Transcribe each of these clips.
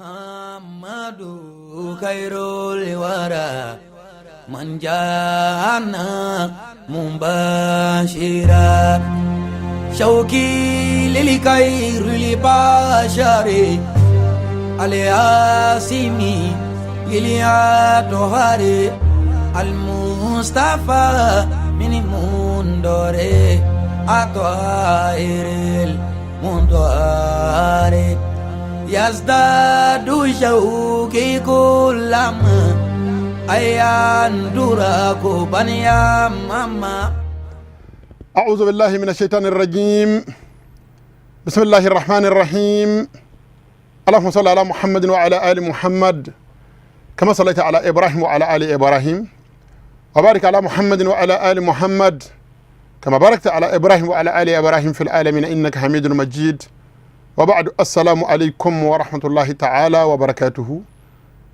Muhammadu khairul wara man jana mubashira shauki lil khairil bashari alyasimi iliatohari almustafa min mundore atoairil mundoare yazdadu shauki kullama ayandura baniya mama. أعوذ بالله من الشيطان الرجيم. بسم الله الرحمن الرحيم. اللهم صل على محمد وعلى آل محمد كما صليت على إبراهيم وعلى آل إبراهيم، وبارك على محمد وعلى آل محمد كما باركت على إبراهيم وعلى آل إبراهيم في العالمين إنك حميد مجيد. وبعد، السلام عليكم ورحمة الله تعالى وبركاته.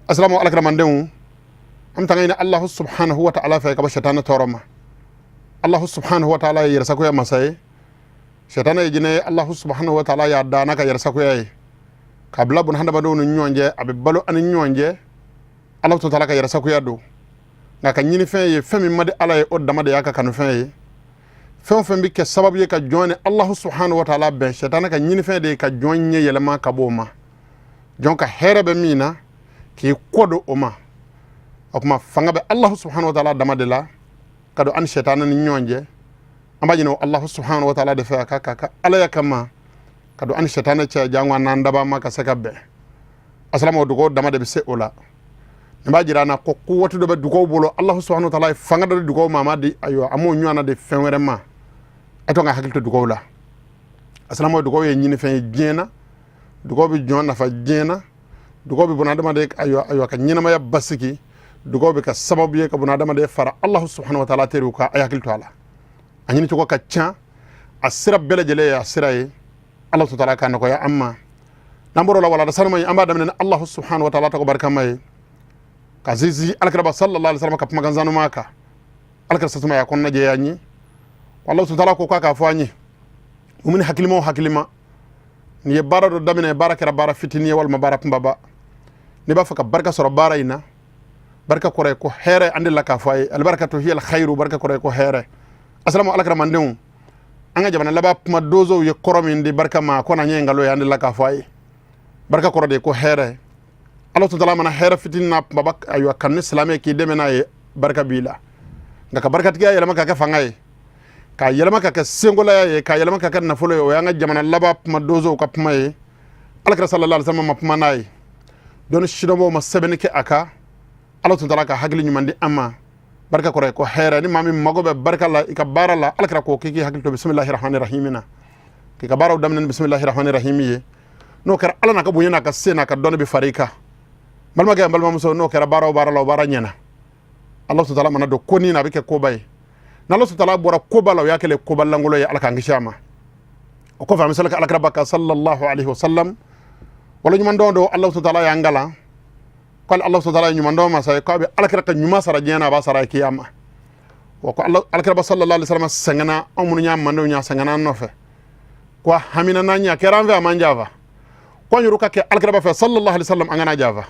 السلام عليكم من am tangayna Allahu subhanahu wa ta'ala fɛ ka bɔ shetana tɔɔrɔ ma. Allahu subhanahu wa ta'ala ye yɛrɛsagoya masa ye, shetana ye jinɛ ye. Allahu subhanahu wa ta'ala y'a da n'a ka yɛrɛsagoya ye k'a bila bun hadamadenw ni ɲɔgɔn cɛ, a bɛ balo ani ɲɔgɔn cɛ. Allahu ta'ala ka yɛrɛsagoya don, nka ka ɲinifɛn ye fɛn min ma di Ala ye, o dama de y'a ka kanufɛn ye. Fɛn o fɛn bɛ kɛ sababu ye ka jɔn ni Allahu subhanahu wa ta'ala bɛn, shetana ka ɲinifɛn de ye ka jɔn ɲɛ yɛlɛma ka bɔ o ma. Jɔn ka hɛrɛ bɛ min na, k'i kɔ don o ma. O tuma fanga bɛ Allahu subhanahu wa ta'ala dama de la ka don an ni shetana ni ɲɔgɔn cɛ. An b'a ɲini Allahu subhanahu wa ta'ala de fɛ a ka Alaya kama ka don an ni shetana cɛ, jango an n'an daba ma ka se ka bɛn. Asalama, dugawu dama de bɛ se o la. Nin b'a jira an na ko waati dɔ bɛ dugawu bolo. Allahu subhanahu wa ta'ala ye fanga dɔ di dugawu ma, a ma di, ayiwa, a m'o ɲɔgɔnna de fɛn wɛrɛ ma. A to ka hakili to dugawu la. Asalama, dugawu ye ɲinifɛn ye diɲɛ na, dugawu bɛ jɔn nafa diɲɛ na, dugawu bɛ bɔn adamaden, ayiwa, ka ɲɛnamaya basigi, dugawu bɛ ka sababu ye ka bɔn adamaden fara Allahu subhanahu wa ta'ala teriw kan. A hakili to a la, a ɲini cogo ka ca, a sira bɛɛ lajɛlen ye a sira ye. Ala ta'ala ka nɔgɔya an ma. N'an bɔra o la, walada sanuma ye, an b'a daminɛ ni Allahu subhanahu wa ta'ala tɔgɔ barikama ye, ka sinsin alakiraba sallallahu alaihi wasallam ka kumakan sanuma kan. Alakira sasuma y'a kɔnɔna jɛya an ye. Allahu ta'ala ko k'a k'a fɔ an ye, mumini hakilima o hakilima, n'i ye baara dɔ daminɛ, baara kɛra baara fitinin ye walima baara kunbaba, n'i b'a fɛ ka barika sɔrɔ baara in na, barika kɔrɔ ye ko hɛrɛ. An delila k'a fɔ a ye, albarakatu hiya alkhairu, barika kɔrɔ ye ko hɛrɛ. Asalamu, alakira mandenw, an ka jamana laban kuma donsow ye kɔrɔ min di barika ma, ko na ɲɛ nkalon ye. An delila k'a fɔ a ye, barika kɔrɔ de ye ko hɛrɛ. Ala ta'ala mana hɛrɛ fitinin na kunbaba, ayiwa, kanu ni silamɛ k'i dɛmɛ n'a ye, barika b'i la. Nka ka barikatigiya yɛlɛma ka kɛ fanga ye, k'a yɛlɛma ka kɛ senkolaya ye, k'a yɛlɛma ka kɛ nafolo ye, o y'an ka jamana laban kuma donsow ka kuma ye. Alakira sallallahu alaihi wasallam ma kuma n'a ye, dɔnni sidɔnbaw ma sɛbɛnni kɛ a kan. Ala tun taara ka hakili ɲuman di an ma. Barika kɔrɔ ye ko hɛrɛ. Ni maa min mago bɛ barika la i ka baara la, alakira ko k'i k'i hakili to bisimilahi rahmani rahimi na, k'i ka baaraw daminɛ ni bisimilahi rahmani rahimi ye. N'o kɛra, Ala n'a ka bonya n'a ka se n'a ka dɔnni bɛ fara i kan. Balimakɛ, balimamuso, n'o kɛra baara o baara la, o baara ɲɛna. Ala ta'ala mana don ko nin na, a bɛ kɛ koba ye. N'Ala ta'ala bɔra koba la, o y'a kɛlen koba lankolon ye. Ala k'an kisi a ma. O kɔfɛ, an bɛ sali alakira kan sallallahu alaihi wasallam. Wala ɲuman dɔn don. Ala ta'ala y'an kalan ko Ala ta'ala ye ɲuman dɔn masa ye, k'a bɛ alakira ka ɲuman sara diɲɛ na, a b'a sara kiyama. Wa ko alakira sallallahu alaihi wasallam sɛgɛnna, anw minnu y'a mandenw ye, a sɛgɛnna an nɔfɛ, ko a hamina n'an ye, a kɛra an fɛ, a man janfa, ko an yɛrɛ ka kɛ alakira fɛ sallallahu alaihi wasallam, an kana janfa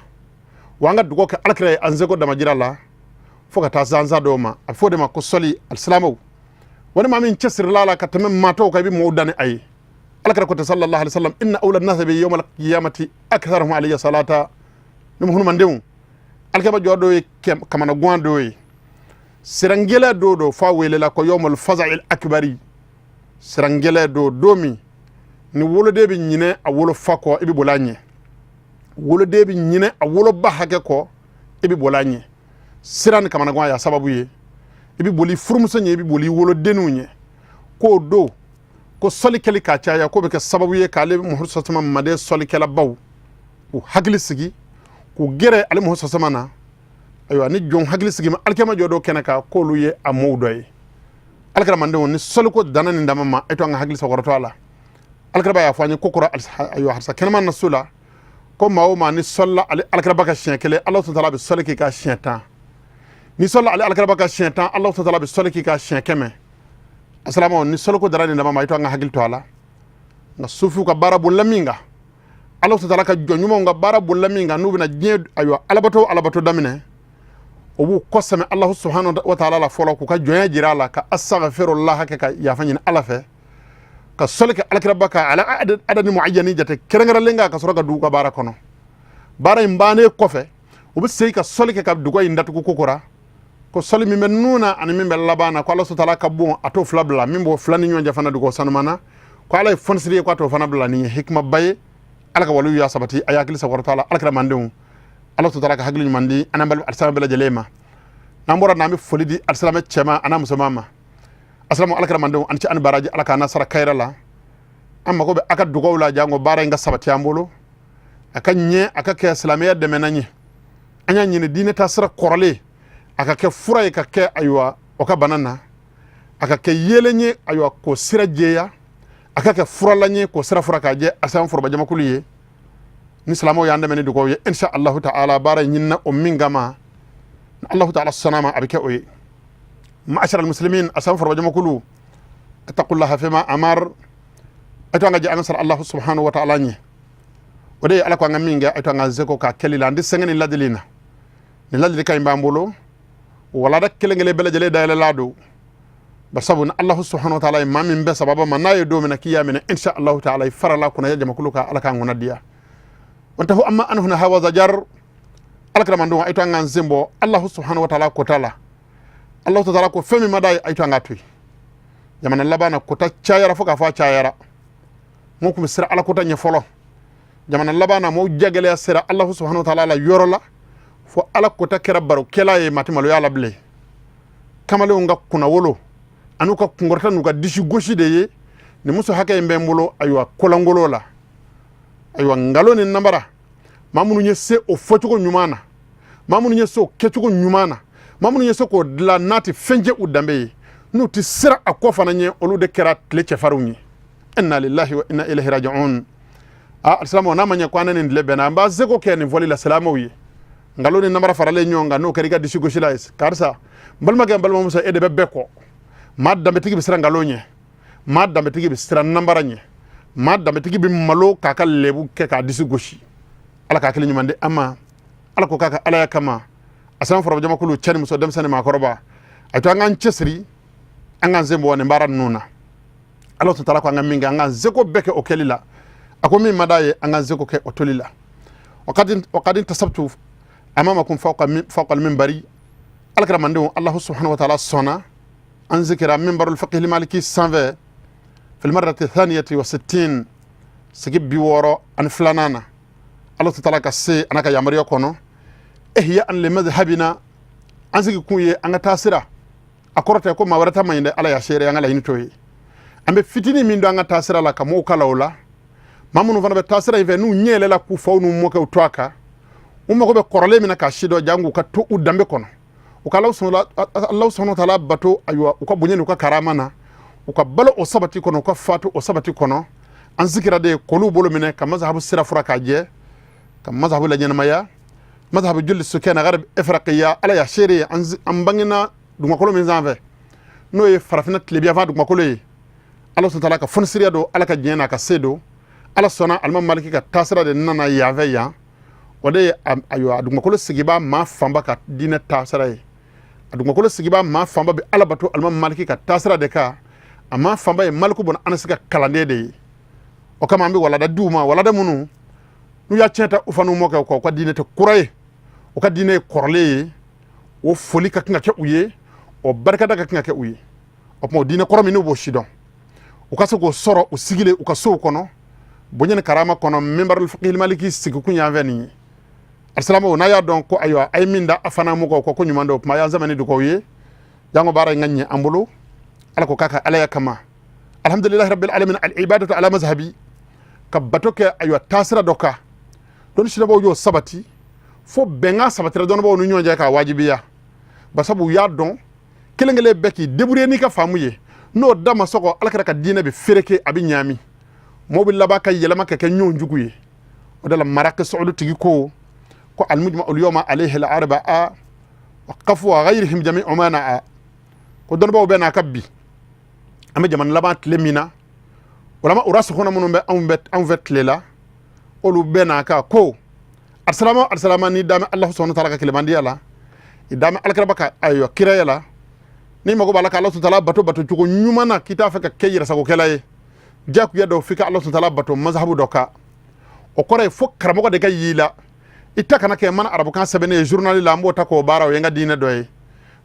wa an ka dugawu kɛ alakira ye an seko damajira la fo ka taa zanza dɔw ma. A bɛ fɔ o de ma ko sɔli. Alisilamɛw, wani maa min cɛsirila la ka tɛmɛ maa tɔw kan, i bɛ mɔgɔw dan ni a ye. Alakira ko ten sallallahu alaihi wasallam: inna awla nasi bi yawmal qiyamati aktharuhum alayya salata. Ni muhunmandenw, alikaba jɔ dɔw ye kamanaguwan dɔw ye, sirangɛlɛ dɔw don, f'a welela ko yawmal faza'il akbari, sirangɛlɛ dɔw don min ni woloden bɛ ɲinɛ a wolofa kɔ, i bɛ boli a ɲɛ. Woloden bɛ ɲinɛ a woloba hakɛ kɔ, i bɛ boli a ɲɛ. Sira ni kamanagan y'a sababu ye, i bɛ boli furumuso ɲɛ, i bɛ boli wolodenninw ɲɛ. K'o don ko sɔli kɛli k'a caya, k'o bɛ kɛ sababu ye k'ale Muhamadu sasama manden sɔlikɛlabaw k'u hakili sigi, k'u gɛrɛ ale Muhamadu sasama na. Ayiwa, ni jɔn hakili sigi ma alikiyama jɔ dɔ kɛnɛ kan, k'olu ye a mɔw dɔ ye. Alakira mandenw, ni sɔliko danna nin dama ma, e to an ka hakili sakɔrɔtɔ a la. Alakiraba y'a fɔ an ye ko kɔrɔ, ayiwa, harisa kɛnɛma na so la, ko maa o maa ni sɔlila ale alakiraba ka siɲɛ kelen, Ala ta'ala bɛ sɔli k'i ka siɲɛ 10. Ni sɔlila ale alakiraba ka siɲɛ 10, Ala ta'ala bɛ sɔli k'i ka siɲɛ 100. Asalamaw, ni sɔliko dara nin dama ma, i to an ka hakili to a la. Nka sufiw ka baara bolila min kan, Ala taala ka jɔn ɲumanw ka baara bolila min kan, n'u bɛna diɲɛ ayiwa alabato daminɛ, o b'u kɔsɛmɛ Alahu subhanahu wa taala la fɔlɔ, k'u ka jɔnya jira a la, ka astaghfirullah kɛ, ka yafa ɲini Ala fɛ, ka sɔli kɛ alakiraba kan ala adadi muayyani, jate kɛrɛnkɛrɛnlen kan, ka sɔrɔ ka don u ka baara kɔnɔ. Baara in bannen kɔfɛ, u bɛ segin ka sɔli kɛ ka duga in datugu kokura, ko sɔli min bɛ nun na ani min bɛ laban na, ko Ala taala ka bon, a t'o fila bila, min b'o fila ni ɲɔgɔn cɛ fana dugawu sanuman na, ko Ala ye fɔnisiri ye, ko a t'o fana bila. Nin ye hikimaba ye. Ala ka waliw y'a sabati, a y'a hakili sankɔrɔta la. Ala kɛra mandenw, Ala taala ka hakili ɲuman di an n'an alisilamɛ bɛɛ lajɛlen ma. N'an bɔra n'an bɛ foli di alisilamɛ cɛman an'a musoman ma. Asalamu ala kɛra mandenw, ani ce ani baraji, Ala k'an nasara kayira la. An mago bɛ a ka dugaw la, jango baara in ka sabati an bolo, a ka ɲɛ, a ka kɛ silamɛya dɛmɛna ɲɛ. An y'a ɲini diinɛ ta sira kɔrɔlen, a ka kɛ fura ye, ka kɛ ayiwa o ka bana na, a ka kɛ yeelen ye, ayiwa k'o sira jɛya, a ka kɛ furalan ye, k'o sira fura k'a jɛ alisilamɛ foroba jamakulu ye. Ni silamɛw y'an dɛmɛ ni dugaw ye, insha Allahu ta'ala, baara in ɲinina o min kama, ni Allahu ta'ala sɔnna ma, a bɛ kɛ o ye. Ma'ashara almuslimin, alisilamɛ foroba jamakulu, ittaqullaha fima amar, a to an ka jɛ an ka sara Allahu subhanahu wa ta'ala ɲɛ. O de ye Ala ko an ka min kɛ, a to an ka seko k'a kɛli la. An tɛ sɛgɛn ni ladili na, nin ladilikan in b'an bolo, walada kelen kelen bɛɛ lajɛlen dayɛlɛla don. Basabu ni Allahu subhanahu wa ta'ala ye maa min bɛɛ sababa ma, n'a ye don min na k'i y'a minɛ, insha Allahu ta'ala, i farala kunna ya jamakulu ka Ala k'an kunna diya. Wantahu amma anhu naha wa zajar. Ala kɛra mandenw, a to an k'an sen bɔ Allahu subhanahu wa ta'ala kota la. Allahu ta'ala ko fɛn min ma d'a ye, a to an k'a to yen. Jamana laban na, kota cayara fo k'a fɔ a cayara. Mɔgɔw tun bɛ siran Ala kota ɲɛ fɔlɔ. Jamana laban na, mɔgɔw jagɛlɛya sera Allahu subhanahu wa ta'ala la yɔrɔ la, fo Ala kota kɛra barokɛla ye, maa tɛ maloya la bilen. Kamalenw ka kunnawolo an'u ka kunkɔrɔta n'u ka disi gosi de ye nin muso hakɛ in bɛ n bolo, ayiwa kolangolo la, ayiwa nkalon ni namara. Maa minnu ye se o fɔcogo ɲuman na, maa minnu ye se o kɛcogo ɲuman na, maa minnu ye se k'o dilan n'a tɛ fɛn jɛ u danbe ye, n'u tɛ siran a kɔ fana ɲɛ, olu de kɛra tile cɛfarinw ye. Inna lillahi wa inna ilayhi raji'un. A alisilamɛw, n'a ma ɲɛ ko an ni nin tile bɛnna, an b'a seko kɛ nin fɔli la silamɛw ye. Nkalon ni namara faralen ɲɔgɔn kan, n'o kɛra i ka disi gosi la ye, karisa n balimakɛ, n balimamuso, e de bɛ bɛɛ kɔ. Maa danbetigi bɛ siran nkalon ɲɛ, maa danbetigi bɛ siran namara ɲɛ, maa danbetigi bɛ malo k'a ka lebu kɛ k'a disi gosi. Ala k'a hakili ɲuman di an ma. Ala ko k'a ka alaya kama, a sɛbɛn foroba jamakulu, cɛ ni muso, denmisɛnnin, maakɔrɔba, a to an k'an cɛsiri, an k'an sen bɔ nin baara ninnu na. Ala tun taara ko an ka min kɛ, an k'an seko bɛɛ kɛ o kɛli la. A ko min ma d'a ye, an k'an seko kɛ o toli la. Wa qad intasabtu amamakum fawqa al-minbari. Ala kɛra mandenw, Allahu subhanahu wa ta'ala sɔnna an zikira minbarul fiqh maliki sanfɛ fil marrati thaniyati wa sittin, sigi 62nan na, Ala taala ka se ana ka yamaruya kɔnɔ, ihya an li madhhabina. An sigi kun ye an ka taasira, a kɔrɔ tɛ ko maa wɛrɛ ta man ɲi dɛ. Ala y'a seere, an ka laɲini t'o ye. An bɛ fitinin min don an ka taasira la, ka mɔgɔw kala o la. Maa minnu fana bɛ taasira in fɛ, n'u ɲɛ yɛlɛla k'u faw n'u mɔkɛw to a kan, u mago bɛ kɔrɔlen min na k'a si dɔn, jango u ka to u danbe kɔnɔ, u ka Ala subhanahu wa ta'ala bato, ayiwa u ka bonya n'u ka karama na, u ka balo o sabati kɔnɔ, u ka fatu o sabati kɔnɔ. An sigira de k'olu bolo minɛ ka mazhabu sira fura k'a jɛ, ka mazhabu laɲɛnamaya, mazhabu julli sukɛna garib ifriqiya. Ala y'a seere, an bangena dugumakolo min sanfɛ, n'o ye farafinna tilebiyanfan dugumakolo ye, Ala subhanahu wa ta'ala ka fɔnisiriya don, Ala ka diɲɛ n'a ka se don. Ala sɔnna alimami Maliki ka taasira de nana yan fɛ yan. O de ye ayiwa a dugumakolo sigibaa maa fanba ka diinɛ taasira ye. A dugumakolo sigibaa maa fanba bɛ Ala bato alimami Maliki ka taasira de kan. A maa fanba ye Maliku bɔn Anasi ka kalanden de ye. O kama an bɛ walada di u ma, walada minnu n'u y'a tiɲɛ ta u fa n'u mɔkɛw kɔ, u ka diinɛ tɛ kura ye, u ka diinɛ ye kɔrɔlen ye. O foli ka kan ka kɛ u ye, o barikada ka kan ka kɛ u ye. O tuma o diinɛ kɔrɔ min n'u b'o sidɔn, u ka se k'o sɔrɔ u sigilen u ka sow kɔnɔ, bonya ni karama kɔnɔ. Minbarul fiqh maliki sigikun y'an fɛ nin ye. Alisilamɛw, n'a y'a dɔn ko ayiwa a ye min da a fana mɔgɔw kɔ ko ɲuman don, o tuma a y'an sɛmɛ ni dugawu ye, jango baara in ka ɲɛ an bolo. Ala ko k'a ka alaya kama. Alhamdulilahi rabbil alamin. Al ibadatu ala mazhabi, ka bato kɛ ayiwa taasira dɔ kan. Dɔnni sirabaw y'o sabati fo bɛnkan sabatira dɔnnibaw ni ɲɔgɔn cɛ k'a wajibiya, basabu u y'a dɔn kelen kelen bɛɛ k'i débrouiller n'i ka faamu ye, n'o da ma sɔgɔ, Ala kɛra ka diinɛ bɛ fereke, a bɛ ɲaami, mɔgɔw bɛ laban ka yɛlɛma ka kɛ ɲɔgɔn jugu ye. O de la Maraki Sɔudu tigi ko almujma al yawma alayhi al arba'a wa qafu wa ghayrihim jami'u ma na'a. Ko dɔnnibaw bɛ n'a ka bi an bɛ jamana laban tile min na, ulama urasikhuna minnu bɛ anw fɛ tile la, Olu bɛɛ n'a ka ko. Alisilama, alisilama, n'i dami Ala subhanahu wa taala ka kelemandiya la, i dami alakiraba ka ayiwa kiraya la, n'i mago b'a la ka Ala subhanahu wa taala bato bato cogo ɲuman na, k'i t'a fɛ ka kɛ yɛrɛsagokɛla ye, jagoya dɔ f'i ka Ala subhanahu wa taala bato mazhabu dɔ kan. O kɔrɔ ye fo karamɔgɔ de ka y'i la. I ta kana kɛ mana arabukan sɛbɛnnen ye journal la, n b'o ta k'o baara, o ye n ka diinɛ dɔ ye.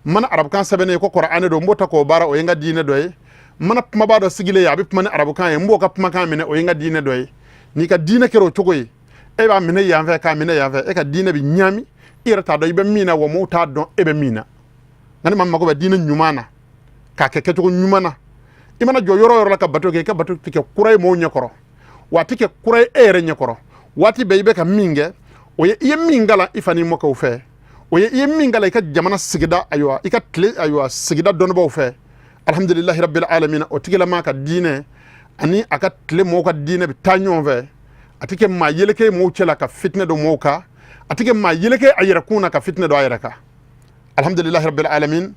Mana arabukan sɛbɛnnen ye ko Kuranɛ don, n b'o ta k'o baara, o ye n ka diinɛ dɔ ye. Mana kumabaa dɔ sigilen ye, a bɛ kuma ni arabukan ye, n b'o ka kumakan minɛ, o ye n ka diinɛ dɔ ye. N'i ka diinɛ kɛra o cogo ye, e b'a minɛ yan fɛ k'a minɛ yan fɛ, e ka diinɛ bɛ ɲaami, i yɛrɛ t'a dɔn i bɛ min na, wa mɔgɔw t'a dɔn e bɛ min na. Nka ni maa min mago bɛ diinɛ ɲuman na k'a kɛ kɛcogo ɲuman na, i mana jɔ yɔrɔ o yɔrɔ la ka bato kɛ, i ka bato tɛ kɛ kura ye mɔgɔw ɲɛkɔrɔ, wa a tɛ kɛ kura ye e yɛrɛ ɲɛkɔrɔ. Waati bɛɛ i bɛ ka min kɛ, o ye i ye min kalan i fa n'i mɔkɛw fɛ, o ye i ye min kalan i ka jamana sigida, ayiwa i ka tile, ayiwa sigida dɔnnibaaw fɛ. Alhamdulilahi rabbil alamin, o tigilama ka diinɛ ani a ka tile mɔgɔw ka diinɛ bɛ taa ɲɔgɔn fɛ. A tɛ kɛ maa yeleke ye mɔgɔw cɛla ka fitinɛ don mɔgɔw kan, a tɛ kɛ maa yeleke a yɛrɛ kun na ka fitinɛ don a yɛrɛ kan. Alhamdulilahi rabbil alamin,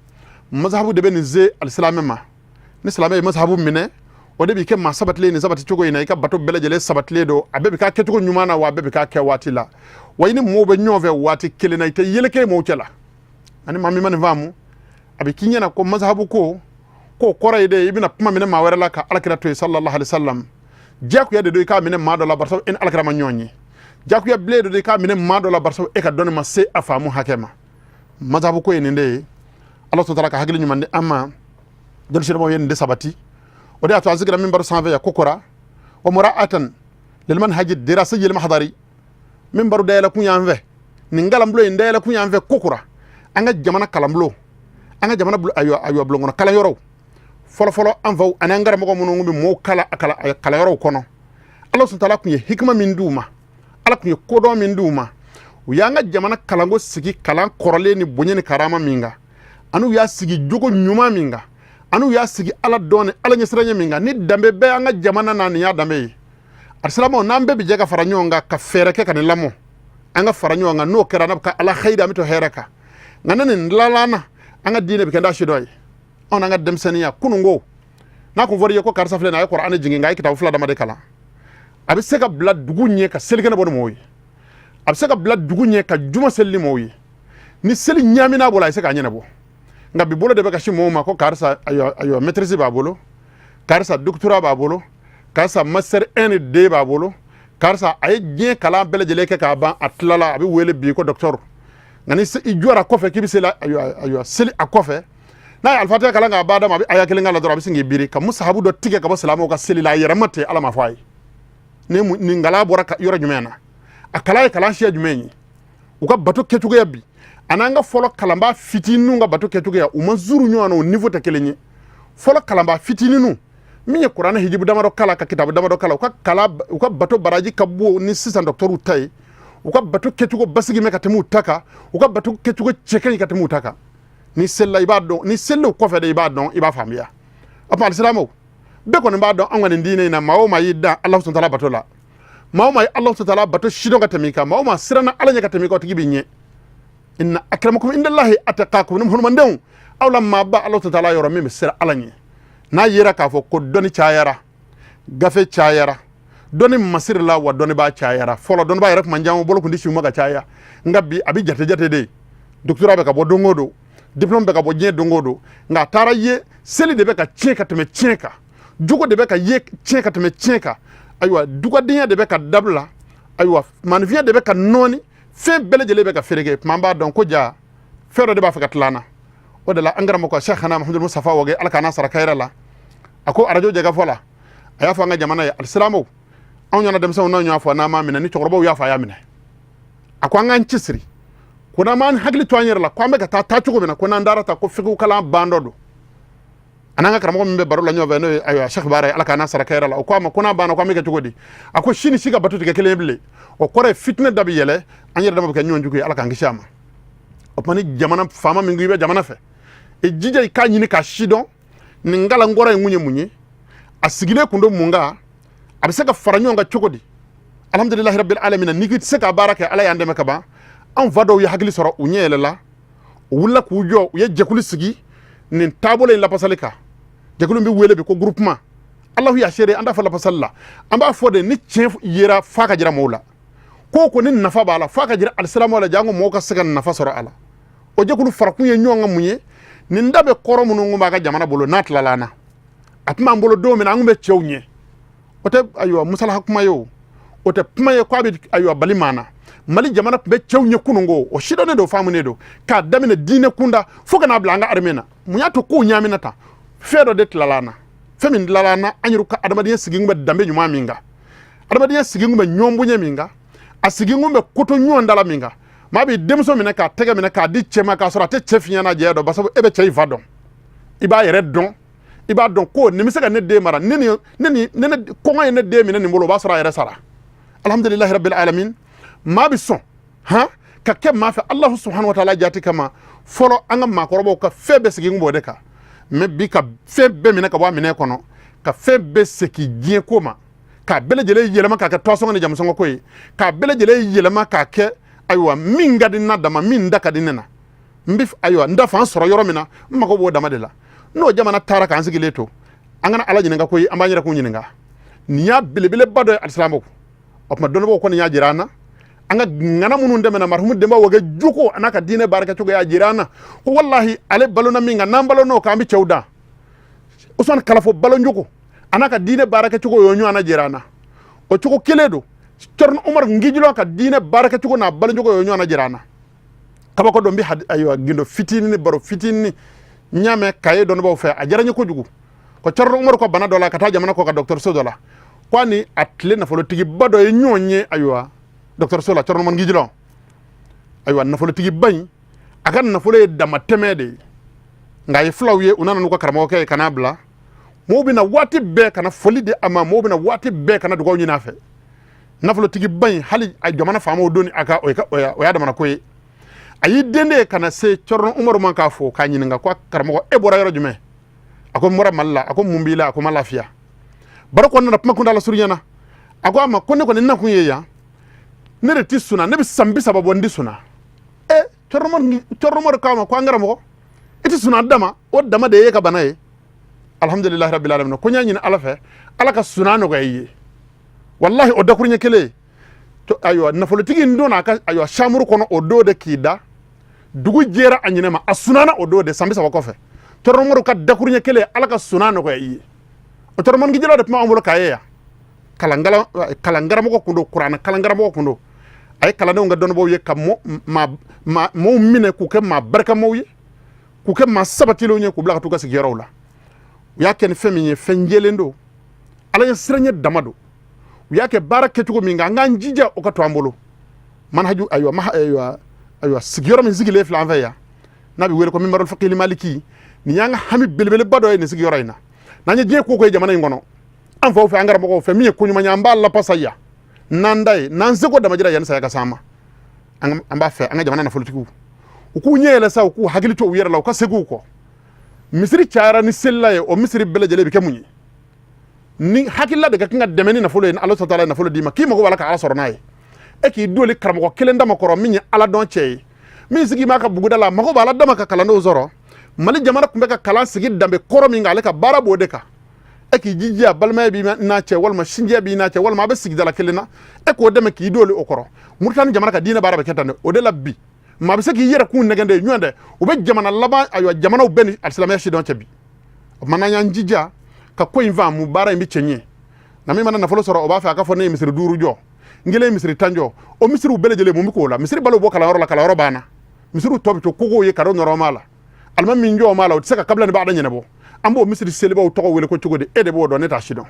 mazhabu de bɛ nin se alisilamɛ ma. Ni silamɛ ye mazhabu minɛ, o de b'i kɛ maa sabatilen nin sabati cogo in na. I ka bato bɛɛ lajɛlen sabatilen don, a bɛɛ bɛ k'a kɛcogo ɲuman na, wa a bɛɛ bɛ k'a kɛ waati la, wa i ni mɔgɔw bɛ ɲɔgɔn fɛ waati kelen na, i tɛ yeleke ye mɔgɔw cɛ la. Ani maa min ma nin faamu, a bɛ k'i ɲɛna ko mazhabu ko k'o kɔrɔ ye de i bɛna kuma minɛ maa wɛrɛ la ka alakira to yen sallallahu alaihi wasallam. Diyagoya de don i k'a minɛ maa dɔ la, barisa e ni alakira ma ɲɔgɔn ye. Diyagoya bilen de don i k'a minɛ maa dɔ la, barisa e ka dɔnni ma se a faamu hakɛ ma. Mazhabu ko ye nin de ye. Ala sɔrɔ ka hakili ɲuman di an ma. Dɔnni ye nin de sabati, o de y'a to an sigira minbaru sanfɛ yan kokura wa mura'atan lil manhaji dirasi al mahdari. Minbaru dayɛlɛ kun y'an fɛ, nin kalanbulon in dayɛlɛ kun y'an fɛ kokura. An ka jamana kalanbulon, an ka jamana ayiwa ayiwa bulonkɔnɔ kalanyɔrɔw fɔlɔfɔlɔ, an faw ani an karamɔgɔ minnu tun bɛ mɔɔw kalan a kalanyɔrɔw kɔnɔ, Ala subhanahu tun ye hikima min d'u ma, Ala tun ye kodɔn min d'u ma, u y'an ka jamana kalanko sigi kalan kɔrɔlen ni bonya ni karama min kan, ani u y'a sigi jogo ɲuman min kan, ani u y'a sigi Ala dɔn ni Ala ɲɛsiranɲɛ min kan, ni danbe bɛɛ an ka jamana na, nin y'a danbe ye. Alisilamɛw, n'an bɛɛ bɛ jɛ ka fara ɲɔgɔn kan ka fɛɛrɛ kɛ ka nin lamɔ, an ka fara ɲɔgɔn kan, n'o kɛra, n'a bɛ ka ala hayida, an bɛ to hɛrɛ kan. Nka ne nin dilanna na, an ka diinɛ bɛ kɛ da si dɔ ye. Anw n'an ka denmisɛnninya kununko, n'a kun fɔra i ye ko karisa filɛ nin ye, a ye Kuranɛ jigin, nka a ye kitabu fila dama de kalan, a bɛ se ka bila dugu ɲɛ ka selikɛnɛ bɔ ni mɔgɔw ye, a bɛ se ka bila dugu ɲɛ ka juma seli ni mɔgɔw ye. Ni seli ɲaamina bolo, a bɛ se k'a ɲɛnabɔ. Nka bi bolo de bɛ ka si mɔgɔw ma ko karisa ayiwa ayiwa maîtrise b'a bolo, karisa doctorat b'a bolo, karisa master 1 ni 2 b'a bolo, karisa a ye diɲɛ kalan bɛɛ lajɛlen kɛ k'a ban, a tilala, a bɛ wele bi ko docteur. Nka ni i jɔra kɔfɛ k'i bɛ seli, ayiwa ayiwa seli a kɔfɛ, n'a ye alifatiya kalan k'a ban d'a ma, a bɛ aya kelen k'a la dɔrɔn, a bɛ sin k'i biri ka musahabu dɔ tigɛ ka bɔ silamɛw ka seli la a yɛrɛ ma ten. Ala ma fɔ a ye ni nin kalan bɔra yɔrɔ jumɛn na, a kalan ye kalan siya jumɛn ye? U ka bato kɛcogoya bi ani an ka fɔlɔ kalanbaa fitininw ka bato kɛcogoya, u ma zuru ɲɔgɔn na, o niveau tɛ kelen ye. Fɔlɔ kalanbaa fitininw min ye kuranɛ hijibu damadɔ kalan ka kitabu damadɔ kalan, u ka kalan, u ka bato baraji ka bon ni sisan dɔkitɛriw ta ye. U ka bato kɛcogo basigi mɛ ka tɛmɛ u ta kan, u ka bato kɛcogo cɛ ka ɲi ka tɛmɛ u ta kan. Ni selila, i b'a dɔn. Ni selila o kɔfɛ de, i b'a dɔn, i b'a faamuya. O tuma alisilamɛw bɛɛ kɔni b'a dɔn, an ka nin diinɛ in na, maa o maa y'i dan Ala subhanahu wa taala bato la, maa o maa ye Ala subhanahu wa taala bato sidɔn ka tɛmɛ i kan, maa o maa siranna Ala ɲɛ ka tɛmɛ i kan, o tigi b'i ɲɛ. Inna akramakum indallahi ataqakum. Ni hadamadenw, aw la maaba Ala subhanahu wa taala yɔrɔ, min bɛ siran Ala ɲɛ. N'a yera k'a fɔ ko dɔnni cayara, gafe cayara, dɔnni masiri la, wa dɔnnibaa cayara. Fɔlɔ dɔnnibaa yɛrɛ tun man ca, bolo kun tɛ si ma ka caya. Nka bi a bɛ jate jate de, doctorat bɛ ka bɔ don o don, diplôme bɛ ka bɔ diɲɛ don o don. Nka a taara ye seli de bɛ ka tiɲɛ ka tɛmɛ tiɲɛ kan, jogo de bɛ ka ye tiɲɛ ka tɛmɛ tiɲɛ kan, ayiwa dugadenya de bɛ ka dabila, ayiwa maanifinya de bɛ ka nɔɔni, fɛn bɛɛ lajɛlen bɛ ka fereke. Tuma an b'a dɔn ko ja fɛn dɔ de b'a fɛ ka tila an na. O de la an karamɔgɔ Sɛkina Mahamadu Mustafa Wage, Ala k'an sara kayɛrɛ la, a ko arajo jɛkafɔ la, a y'a fɔ an ka jamana ye, alisilamɛw, anw ɲɛna denmisɛnw, n'anw y'a fɔ n'an m'a minɛ, ni cɛkɔrɔbaw y'a fɔ a y'a minɛ. A ko an k'an cɛsiri, ko n'an m'an hakili to an yɛrɛ la, ko an bɛ ka taa taacogo min na, ko n'an dara ta ko fikihu kalan ban dɔ don. A n'an ka karamɔgɔ min bɛ baro la ɲɔgɔn fɛ, n'o ye ayiwa Sɛki Baara ye, Ala k'an sara kɛyɛrɛ la, o ko a ma ko n'a banna, ko an bɛ kɛ cogo di? A ko si ni si ka bato tɛ kɛ kelen ye bilen. O kɔrɔ ye fitinɛ da bɛ yɛlɛ, an yɛrɛ dama bɛ kɛ ɲɔgɔn jugu ye. Ala k'an kisi a ma. O tuma ni jamana faama min ko i bɛ jamana fɛ, i jija i k'a ɲini k'a sidɔn, nin kalankɔrɔ in kun ye mun ye, a sigilen kun don mun kan, a bɛ se ka fara ɲɔgɔn kan cogo di? Alhamdulilahi rabbil alamin, n'i k'i tɛ se ka baara kɛ, Ala y'an dɛmɛ ka ban. Anw fa dɔw ye hakili sɔrɔ, u ɲɛ yɛlɛla, u wulila k'u jɔ, u ye jɛkulu sigi nin taabolo in lapasali kan. Jɛkulu bɛ wele bi ko groupement. Alahu y'a seere, an t'a fɔ lapasali la, an b'a fɔ de ni tiɲɛ yera f'a ka jira mɔgɔw la. Ko ko ni nafa b'a la, f'a ka jira alisilamɛw la, janko mɔgɔw ka se ka nafa sɔrɔ a la. O jɛkulu farakun ye ɲɔgɔn kan mun ye? Nin da bɛ kɔrɔ minnu kun b'a ka jamana bolo, n'a tilala an na, a tun b'an bolo don min na, an kun bɛ cɛw ɲɛ. O tɛ ayiwa musalaha kuma ye, o tɛ kuma ye k'a bɛ ayiwa bali maa na. Mali jamana tun bɛ cɛw ɲɛ kununko, o sidɔnnen don, faamunen don, k'a daminɛ diinɛ kunda fo ka n'a bila an ka armée na. Mun y'a to kow ɲaamina tan? Fɛn dɔ de tilala an na. Fɛn min tilala an na, an yɛrɛ ka adamadenya sigi kun bɛ danbe ɲuman min kan, adamadenya sigi kun bɛ ɲɔgɔn bonya min kan, a sigi kun bɛ koto ɲɔgɔn da la min kan. Maa b'i denmuso minɛ k'a tɛgɛ minɛ k'a di cɛ ma k'a sɔrɔ a tɛ cɛ fiɲɛ n'a jɛya dɔn, basabu e bɛ cɛ in fa dɔn, i b'a yɛrɛ dɔn, i b'a dɔn ko nin bɛ se ka ne den mara. Ne ni ne ni ne ne kɔngɔ ye ne den minɛ nin bolo, o b'a sɔrɔ a yɛrɛ sara. Alhamdulilahi rabbil alamin. Maa bɛ sɔn han ka kɛ maa fɛ Alahu subhanahu wa taala jati kama. Fɔlɔ an ka maakɔrɔbaw ka fɛn bɛɛ sigi kun b'o de kan. Mais bi, ka fɛn bɛɛ minɛ ka bɔ a minɛ kɔnɔ, ka fɛn bɛɛ segin diɲɛ ko ma, k'a bɛɛ lajɛlen yɛlɛma k'a kɛ tɔsɔngɔ ni jamusɔngɔ ko ye, k'a bɛɛ lajɛlen yɛlɛma k'a kɛ ayiwa min ka di n na dama, min da ka di ne na, n bɛ ayiwa n da fan sɔrɔ yɔrɔ min na, n mago b'o dama de la. N'o jamana taara k'an sigilen to, an kana Ala ɲininka koyi, an b'an yɛrɛ kun ɲininka. Nin y'a belebeleba dɔ ye alisilamɛw. O tuma dɔnnibagaw kɔni y'a jira an na, an ka ŋana minnu dɛmɛna marhumu Denba Wage jogo a n'a ka diinɛ baarakɛcogo y'a jira an na ko walahi ale balona min kan, n'an balon'o kan, an bɛ cɛw dan. Usumani Kalafo balonjogo a n'a ka diinɛ baarakɛcogo y'o ɲɔgɔnna jira an na. O cogo kelen don, Cɛrino Umaru Ngijilɔ ka diinɛ baarakɛcogo n'a balonjogo y'o ɲɔgɔnna jira an na. Kabako dɔ n bɛ ayiwa gindo fitinin ni baro fitinin n y'a mɛn kaye dɔnnibaaw fɛ, a diyara n ye kojugu. Ko Cɛrino Umaru ka bana dɔ la ka taa jamana kɔ ka dɔgɔtɔrɔso dɔ la, ko a ni a tile nafolotigiba dɔ ye ɲɔgɔn ye ayiwa dɔgɔtɔrɔso la. Cɛrino Umaru Ngijilɔ, ayiwa nafolotigiba in, a ka nafolo ye damatɛmɛ de ye, nka a ye fulaw ye, u nana n'u ka karamɔgɔkɛ ye ka n'a bila. Mɔgɔw bɛ na waati bɛɛ ka na foli di a ma, mɔgɔw bɛ na waati bɛɛ ka na dugawu ɲini a fɛ. Nafolotigiba in, hali a jamana faamaw donni a ka, o y'a damana ko ye. A y'i den de ye ka na se Cɛrino Umaru ma k'a fo, k'a ɲininka ko karamɔgɔ, e bɔra yɔrɔ jumɛn? A ko n bɔra Mali la. A ko mun b'i la? A ko n ma lafiya. Baro kɔnɔna na, kuma kuntaala surunya na, a ko a ma ko ne kɔni nakun ye yan, ne de ti sunna, ne bɛ san 30 bɔ n ti sunna. E Cɛrino Umaru k'a ma ko an karamɔgɔ, i ti sunna dama, o dama de ye e ka bana ye. Alhamdulilahi rabbil alamin. Ko n y'a ɲini Ala fɛ, Ala ka sunna nɔgɔya i ye. Walahi o dakuruɲɛ kelen, ayiwa nafolotigi in donna a ka ayiwa chambre kɔnɔ o don de k'i da, dugu jɛra a ɲinɛ ma, a sunana o don de san 30 kɔfɛ. Cɛrino Umaru ka dakuruɲɛ kelen, Ala ka sunna nɔgɔya i ye. O Cɛrino Umaru Ngijilɔ de tun b'an bolo k'a ye yan. Kalankaramɔgɔ kun don, kuranɛ kalankaramɔgɔ kun don. A ye kalandenw kɛ dɔnnibaaw ye, ka mɔɔw minɛ k'u kɛ maa barikamaw ye, k'u kɛ maa sabatilenw ye, k'u bila ka t'u ka sigiyɔrɔw la. U y'a kɛ ni fɛn min ye, fɛn jɛlen don, Ala ye siranɲɛ dama don. U y'a kɛ baara kɛcogo min kan, an k'an jija o ka to an bolo. Manhaju ayiwa ma ayiwa ayiwa sigiyɔrɔ min sigilen filɛ an fɛ yan, n'a bɛ wele ko Minbarul Fiqhi Maliki, nin y'an ka hami belebeleba dɔ ye nin sigiyɔrɔ in na. N'an ye diɲɛ ko ko ye jamana in kɔnɔ, an faw fɛ, an karamɔgɔw fɛ, min ye ko ɲuman ye, an b'a lapasa yan n'an da ye, n'an seko damajira, yanni saya ka s'an ma. An b'a fɛ an ka jamana nafolotigiw u k'u ɲɛ yɛlɛ sa, u k'u hakili to u yɛrɛ la, u ka segin u kɔ. Misiri cayara ni selila ye, o misiri bɛɛ lajɛlen bɛ kɛ mun ye? Ni hakilila de ka kan ka dɛmɛ ni nafolo ye. Ni Ala sɔrɔ ye nafolo d'i ma k'i mago b'a la ka Ala sɔrɔ n'a ye, e k'i doli karamɔgɔ kelen dama kɔrɔ min ye Ala dɔn cɛ ye, min sigi b'a ka buguda la, a mago b'a la dama ka kalandenw sɔrɔ. Mali jamana tun bɛ ka kalan sigi danbe kɔrɔ min kan, ale ka baara b'o de kan. E k'i jija, balimaya b'i n'a cɛ, walima sinjiya b'i n'a cɛ, walima a bɛ sigidala kelen na, e k'o dɛmɛ k'i doli o kɔrɔ. Muritani jamana ka diinɛ baara bɛ kɛ tan de. O de la bi maa bɛ se k'i yɛrɛ kun nɛgɛn de ɲɔgɔn dɛ. U bɛ jamana laban ayiwa jamanaw bɛɛ ni alisilamɛya sidɔn cɛ bi. O tuma n'an y'an jija ka ko in faamu, baara in bɛ cɛ ɲɛ. Nka min mana nafolo sɔrɔ, o b'a fɛ a ka fɔ ne ye misiri 5 jɔ, n kelen ye misiri 10 jɔ. O misiriw bɛɛ lajɛlen, mun bɛ k'o la? Misiri balo bɔ kalanyɔrɔ la, kalanyɔrɔ banna, misiriw tɔ bɛ to kogow ye, kado nɔrɔ la, alimami min jɔ ma la, o tɛ se ka kabila ni b'a da ɲɛnabɔ. An b'o misiri selibaw tɔgɔ wele ko cogo di? E de b'o dɔn, ne t'a si dɔn.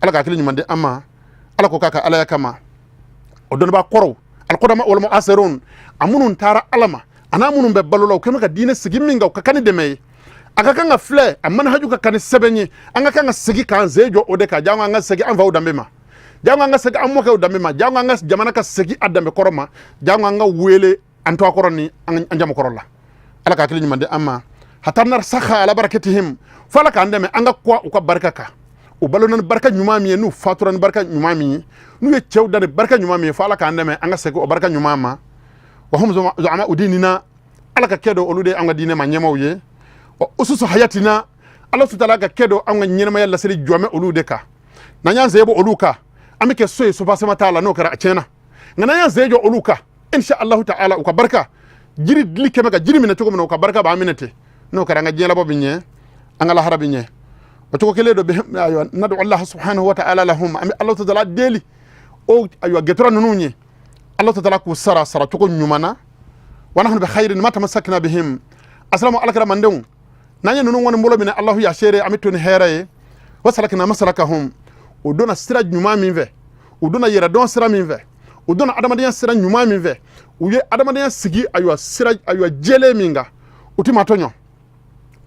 Ala ka hakili ɲuman di an ma. Ala ko k'a ka alaya kama, o dɔnnibaa kɔrɔw, alqudama wal muasirun, a minnu taara Ala ma, a n'a minnu bɛ balo la, u kɛlen ka diinɛ sigi min kan, u ka kan ni dɛmɛ ye. A ka kan ka filɛ, a manhaju ka kan ni sɛbɛn ye. An ka kan ka segin k'an sen jɔ o de kan. Jango an ka segin an faw danbe ma, jango an ka segin an mɔkɛw danbe ma, jango an ka jamana ka segin a danbe kɔrɔ ma, jango an ka wele an tɔgɔ kɔrɔ ni an jamu kɔrɔ la. Ala ka hakili ɲuman di an ma. Hatta narsakha ala barakatihim, fo Ala k'an dɛmɛ an ka kɔ u ka barika kan. U balona ni barika ɲuman min ye, n'u fatura ni barika ɲuman min ye, n'u ye cɛw da ni barika ɲuman min ye, fo Ala k'an dɛmɛ an ka segin o barika ɲuman ma. Wa hum zu'ama dinina, Ala ka kɛ dɔ olu de an ka diinɛ ma ɲɛmaw ye. Wa ususu hayatina, Ala sutala ka kɛ dɔ an ka ɲɛnamaya laseli jɔmɛ olu de kan. N'an y'an sen bɔ olu kan, an bɛ kɛ so ye, soubassement t'a la. N'o kɛra, a tiɲɛna. Nka n'an y'an sen jɔ olu kan, insha Allahu ta'ala, u ka barika, jiri dili kɛmɛ ka jiri minɛ cogo min na, u ka barika b'an minɛ ten. N'o kɛra, an ka diɲɛlabɔ bɛ ɲɛ, an ka lahara bɛ ɲɛ. O cogo kelen dɔ bɛ. Ayiwa, nadu Allah subhanahu wa ta'ala lahum, an bɛ Allah ta'ala deli o, ayiwa, gɛtɔrɔ ninnu ye, Allah ta'ala k'u sara sara cogo ɲuman na. Wa nahnu bi khairin ma tamassakna bihim. Asalamu alakira mandenw, n'an ye ninnu kɔni bolo minɛ, Allahu y'a seere, an bɛ to ni hɛrɛ ye. Wa salakna masalakahum, u donna sira ɲuman min fɛ, u donna yɛrɛdɔn sira min fɛ, u donna adamadenya sira ɲuman min fɛ, u ye adamadenya sigi, ayiwa, sira, ayiwa, jɛlen min kan, u ti maa tɔɲɔ,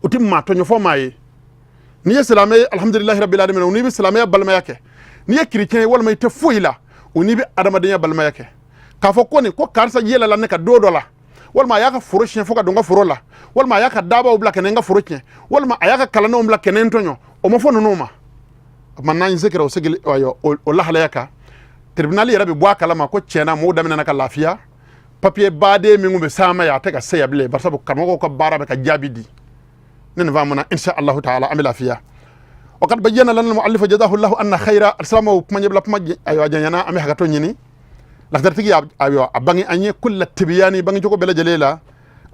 u ti maa tɔɲɔ fɔ maa ye. N'i ye silamɛ ye, alhamdulilahi rabbil alamin, n'i bɛ silamɛya balimaya kɛ. N'i ye chrétien ye walima i tɛ foyi la, o n'i bɛ adamadenya balimaya kɛ. K'a fɔ ko nin ko karisa yɛlɛla ne ka don dɔ la, walima a y'a ka foro siɲɛ fo ka don n ka foro la, walima a y'a ka dabaw bila ka n ka foro tiɲɛ, walima a y'a ka kalandenw bila kɛnɛ n tɔɲɔ, o ma fɔ ninnu ma. O tuma n'an se kɛra o segin, ayiwa, o lahalaya kan, tribunal yɛrɛ bɛ bɔ a kalama ko tiɲɛna mɔgɔw daminɛna ka lafiya. Papier baden min kun bɛ s'an ma yan, a tɛ ka se yan bilen, barisa karamɔgɔw ka baara bɛ ka jaabi di. Ne nin faamuna, insha Allahu ta'ala, an bɛ lafiya. وقد بين لنا المؤلف جزاه الله عنا خيرا. السلام kuma ɲɛbila kuma, ayiwa, janyana, an bɛ hakɛto ɲini. Lakhdaritigi, ayiwa, a bange an ye kulla tibiyani, bange cogo bɛɛ lajɛlen la,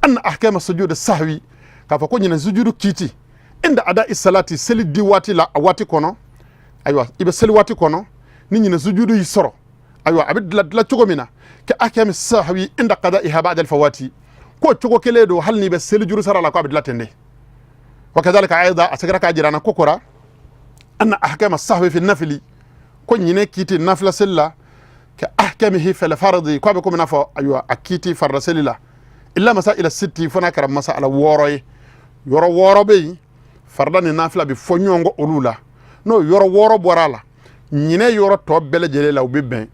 anna ahkama sujud sahwi, k'a fɔ ko ɲinɛ sujudu kiti, inda ada salati, seli di waati la, a waati kɔnɔ, ayiwa, i bɛ seli waati kɔnɔ ni ɲinɛ sujudu y'i sɔrɔ, ayiwa, a bɛ dilan dilan cogo min na, ka ahkami sahwi inda qada'iha ba'da al-fawati, ko cogo kelen don. Hali n'i bɛ seli juru sara la, ko a bɛ dilan ten de. Wa kadhalika ayda, a seginna k'a jira an na ko kora, anna ahkama sahwi fi nafili, ko ɲinɛ kiti nafila seli la, ka ahkamihi fil fardi, ko a bɛ komi n'a fɔ, ayiwa, a kiti farida seli la, illa masaila sitti, fo n'a kɛra masala 6 ye. Yɔrɔ 6 bɛ yen, farida ni nafila bɛ fɔ ɲɔgɔn kɔ olu la. N'o yɔrɔ 6 bɔra a la, ɲinɛ yɔrɔ tɔ bɛɛ lajɛlen la, u bɛ bɛn.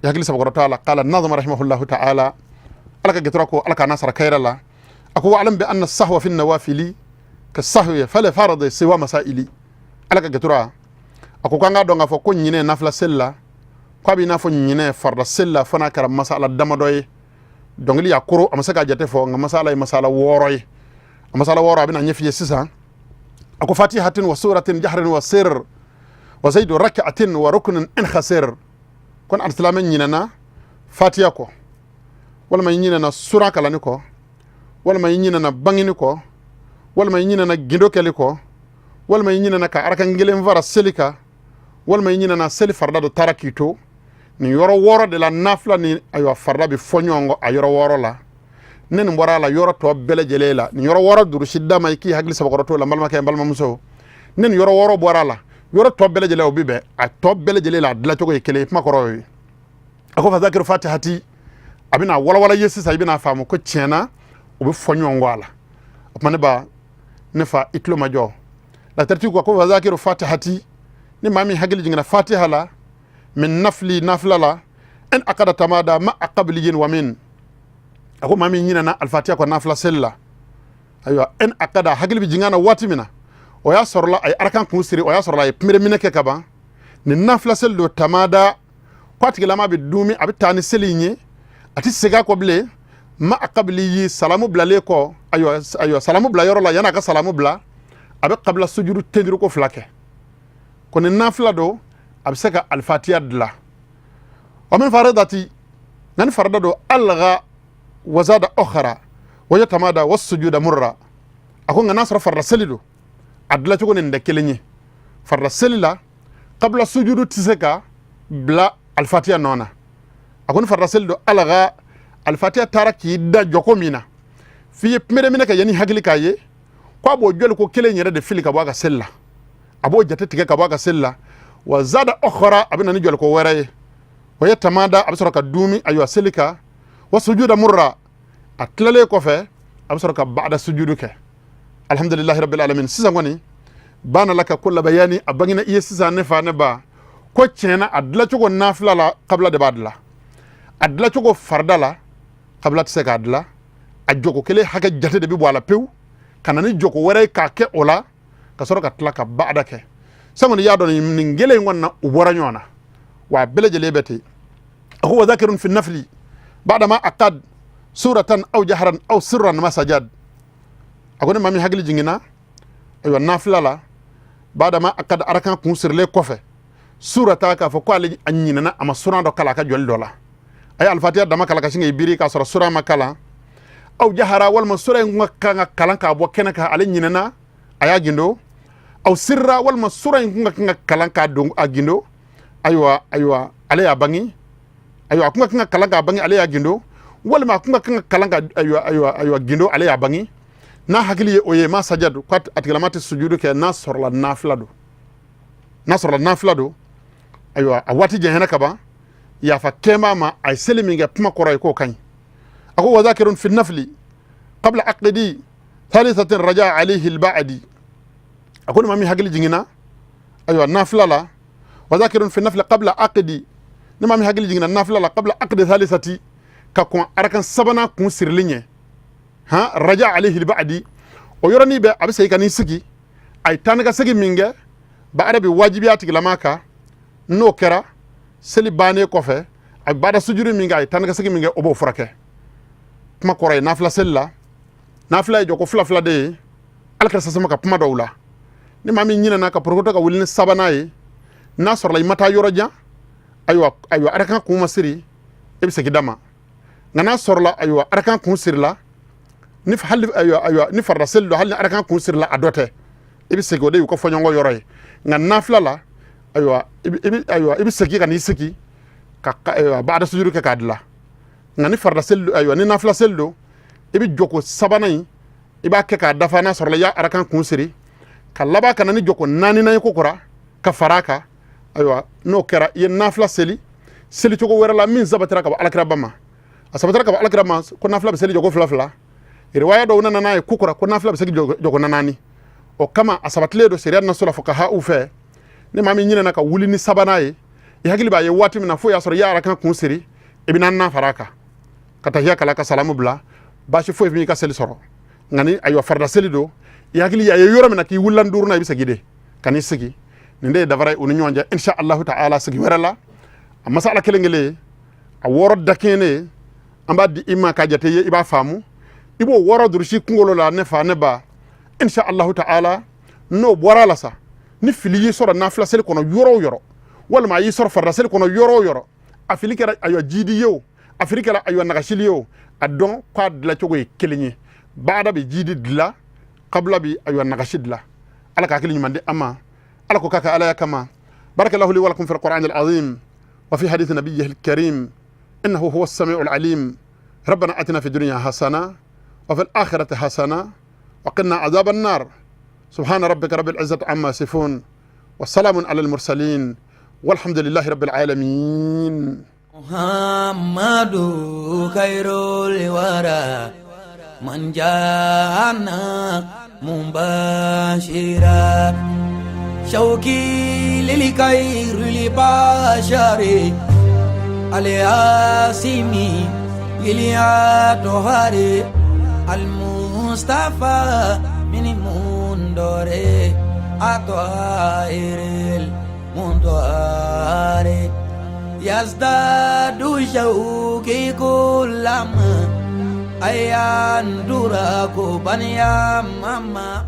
I hakili sabakɔrɔ t'a la. Qala nazama rahimahullahu ta'ala, ala ka gɛtɔrɔ ko ala k'a n'a sara kayira la, a ko: wa alam bi anna sahwa fi nawafili ka sahwi fal fardi siwa masaili. Ala ka gɛtɔrɔ a ko k'an k'a dɔn k'a fɔ ko ɲinɛ nafila seli la, k'a b'i n'a fɔ ɲinɛ farida seli la, fo n'a kɛra masala damadɔ ye. Dɔnkili y'a koro, a ma se k'a jate fɔ, nka masala ye masala 6 ye. A masala 6, a bɛna ɲɛf'i ye sisan. A ko: fatihatin wa suratin jahrin wa sir wa zaidu rak'atin wa ruknin in khasir. Kon alisilamɛ ɲinɛna fatiya kɔ, walima i ɲinɛna sura kalanni kɔ, walima i ɲinɛna bangini kɔ, walima i ɲinɛna gindo kɛli kɔ, walima i ɲinɛna ka arakan kelen fara seli kan, walima i ɲinɛna seli farida dɔ taara k'i to, nin yɔrɔ 6 de la, nafila ni, ayiwa, farida bɛ fɔ ɲɔgɔn kɔ a yɔrɔ 6 la. Ne nin bɔra a la yɔrɔ tɔ bɛɛ lajɛlen la, nin yɔrɔ 6 durusi d'a ma, i k'i hakili sabakɔrɔ t'o la. N balimakɛ, n balimamuso, ne nin yɔrɔ 6 bɔra a la, yɔrɔ tɔ bɛɛ lajɛlen, o bɛ bɛn a tɔ bɛɛ lajɛlen la, a dilancogo ye kelen ye. Kuma kɔrɔ ye, a ko: fazakiru fatihati, a bɛna walawala ye sisan, i bɛna faamu ko tiɲɛna o bɛ fɔ ɲɔgɔn kɔ a la. O tuma, ne ba, ne fa, i tulo ma jɔ. Latariti ko fazakiru fatihati, ni maa min hakili jiginna fatiha la, min nafili, nafila la, in akada tamada ma a qabiliyin wa min. A ko maa min ɲinɛna alifatiha kɔ nafila seli la, ayiwa, in akada, hakili bɛ jigin a na waati min na, o y'a sɔrɔla a ye arakan kun siri, o y'a sɔrɔla a ye pinbere minɛ kɛ ka ban, ni nafila seli don, tamada, ko a tigilama bɛ dumi, a bɛ taa ni seli in ye, a tɛ segin a kɔ bilen. Ma a kabili yi, salamu bilalen kɔ, ayiwa, salamu bila yɔrɔ la, yan'a ka salamu bila, a bɛ kabila sujuru tenduru ko 2 kɛ. Ko ni nafila don, a bɛ se ka alifatiya dilan. Wa min faridati, nka ni farida don, alga wazada okhara wa yatamada wa sujuda murra. A ko nka n'a sɔrɔ farida seli don, a dilancogo ni nin tɛ kelen ye. Farida seli la, kabila sujudu tɛ se ka bila alifatiya nɔ na. A ko ni farida seli don, alga, alifatiya taara k'i da jɔko min na, f'i ye pinbere minɛ kɛ yanni hakili k'a ye, ko a b'o jɔli ko kelen yɛrɛ de fili ka bɔ a ka seli la, a b'o jate tigɛ ka bɔ a ka seli la. Wa zada okhara, a bɛ na ni jɔliko wɛrɛ ye. O ye tamada, a bɛ sɔrɔ ka dumi, ayiwa, seli kan. Wa sujuda murra, a tilalen kɔfɛ, a bɛ sɔrɔ ka ba'da sujudu kɛ. Alhamdulillahi rabbil alamin. Sisan kɔni bana la ka ko labayani, a bangena i ye sisan, ne fa, ne ba, ko tiɲɛna a dilancogo nafila la, kabila de b'a dilan. A dilancogo farida la, kabila tɛ se k'a dilan. A jɔko kelen hakɛ jate de bɛ bɔ a la pewu, ka na ni jɔko wɛrɛ ye k'a kɛ o la, ka sɔrɔ ka tila ka ba'da kɛ. Sisan kɔni, i y'a dɔn nin kelen in kɔni na, u bɔra ɲɔgɔn na wa, a bɛɛ lajɛlen bɛ ten. A ko: wa zakirun fi nafili ba'dama aqad suratan aw jaharan aw sirran ma sajad. A ko ni maa min hakili jiginna, ayiwa, nafila la, ba'dama aqad, arakan kun sirilen kɔfɛ, Sura ta k'a fɔ ko ale a ɲinɛna, a ma suran dɔ kalan a ka jɔli dɔ la, a ye Alifatiya dama kalan ka sin k'i biri k'a sɔrɔ sura ma kalan, aw jahara, walima sura in kun ka kan ka kalan k'a bɔ kɛnɛ kan, ale ɲinɛna, a y'a gindo, aw sirra, walima sura in kun ka kan ka kalan k'a don a gindo, ayiwa, ale y'a bange, ayiwa, a kun ka kan ka kalan k'a bange, ale y'a gindo, walima a kun ka kan ka kalan ka ayiwa gindo, ale y'a bange, n'a hakili ye o ye, ma sajadu, ko a tigilama tɛ sujudu kɛ n'a sɔrɔla nafila don. N'a sɔrɔla nafila don, ayiwa, a waati janyana ka ban, yafa kɛnb'a ma, a ye seli min kɛ, kuma kɔrɔ ye k'o ka ɲi. A ko wa zakirun fi nafili qabla aqdi thalithatin raja alayhi alba'di. A ko ni maa min hakili jiginna, ayiwa, nafila la, wa zakirun fi nafili qabla aqdi, ni maa min hakili jiginna nafila la, qabla aqdi thalithati, ka kɔn arakan sabanan kun sirili ɲɛ, han, raja alayhi alba'di, o yɔrɔnin bɛɛ a bɛ segin ka n'i sigi, a ye taa ni ka segin min kɛ, baada bɛ wajibiya tigilama kan. N'o kɛra seli bannen kɔfɛ, a bɛ baada sujuru min kɛ, a ye taa ni ka segin min kɛ, o b'o furakɛ. Kuma kɔrɔ ye, nafila seli la, nafila ye jɔko fila fila de ye. Alakira sasama ka kuma dɔw la, ni maa min ɲinɛna ka porokoto ka wuli ni sabanan ye, n'a sɔrɔla i ma taa yɔrɔ jan, ayiwa, arakan kun ma siri, e bɛ segin da ma. Nka n'a sɔrɔla, ayiwa, arakan kun sirila, ni hali, ayiwa, ni farida seli don, hali ni arakan kun sirila, a dɔ tɛ, i bɛ segin. O de y'u ka fɔɲɔgɔnkɔ yɔrɔ ye. Nka nafila la, ayiwa, i bɛ ayiwa, i bɛ segin ka n'i sigi ka, ayiwa, baada sujuru kɛ k'a dilan. Nka ni farida seli don, ayiwa, ni nafila seli don, i bɛ jɔko sabanan in, i b'a kɛ k'a dafa, n'a sɔrɔla i y'a arakan kun siri, ka laban ka na ni jɔko naaninan ye ko kura ka fara a kan. Ayiwa, n'o kɛra, i ye nafila seli selicogo wɛrɛ la min sabatira ka bɔ alakiraba ma. A sabatira ka bɔ alakira ma ko nafila bɛ seli jɔko fila fila. Riwaya dɔw nana n'a ye ko kura ko nafila bɛ seli jɔko naani. O kama a sabatilen don sariya naso la fuqaha u fɛ, ni maa min ɲinɛna ka wuli ni sabanan ye, i hakili b'a ye waati min na, fo y'a sɔrɔ i y'a arakan kun siri, i bɛ naaninan fara a kan ka tahiya kala ka salamu bila, baasi foyi m'i ka seli sɔrɔ. Nka ni, ayiwa, farida seli don, i hakili y'a ye yɔrɔ min na k'i wulila duurunan, i bɛ segin de ka n'i sigi. Nin de ye dafara ye u ni ɲɔgɔn cɛ. Insha Allahu ta'ala, sigi wɛrɛ la, a masala kelen kelen, a wɔɔrɔ dakɛɲɛnen, an b'a di i ma k'a jate ye, i b'a faamu, i b'o wɔɔrɔ durusi kunkolo la, ne fa, ne ba. Insha Allahu ta'ala, n'o bɔra a la sa, ni fili y'i sɔrɔ nafila seli kɔnɔ yɔrɔ o yɔrɔ, walima a y'i sɔrɔ farida seli kɔnɔ yɔrɔ o yɔrɔ, a fili kɛra, ayiwa, jidi ye o, a fili kɛra, ayiwa, nagasili ye o, a dɔn k'a dilancogo ye kelen ye. Baada bɛ jidi dilan, kabila bɛ, ayiwa, nagasi dilan. Ala ka hakili ɲuman di an ma. Ala ko k'a kɛ Alaya kama. Barakallahu li wa lakum fil Qur'an al-azim wa fi hadith nabiyyihi al-karim, innahu huwa as-sami'u al-alim. ربنا اتنا في الدنيا حسنه وفي الاخره حسنه وقنا عذاب النار. سبحان ربك رب العزه عما يصفون، والسلام على المرسلين، والحمد لله رب العالمين. محمد خير الورى من جاءنا مبشرا، شوقي للخير البشر الياسمي للأطهار المصطفى من منذر أطائر المنظار، يزداد شوقي كلما أيان دراكو بنيا ماما.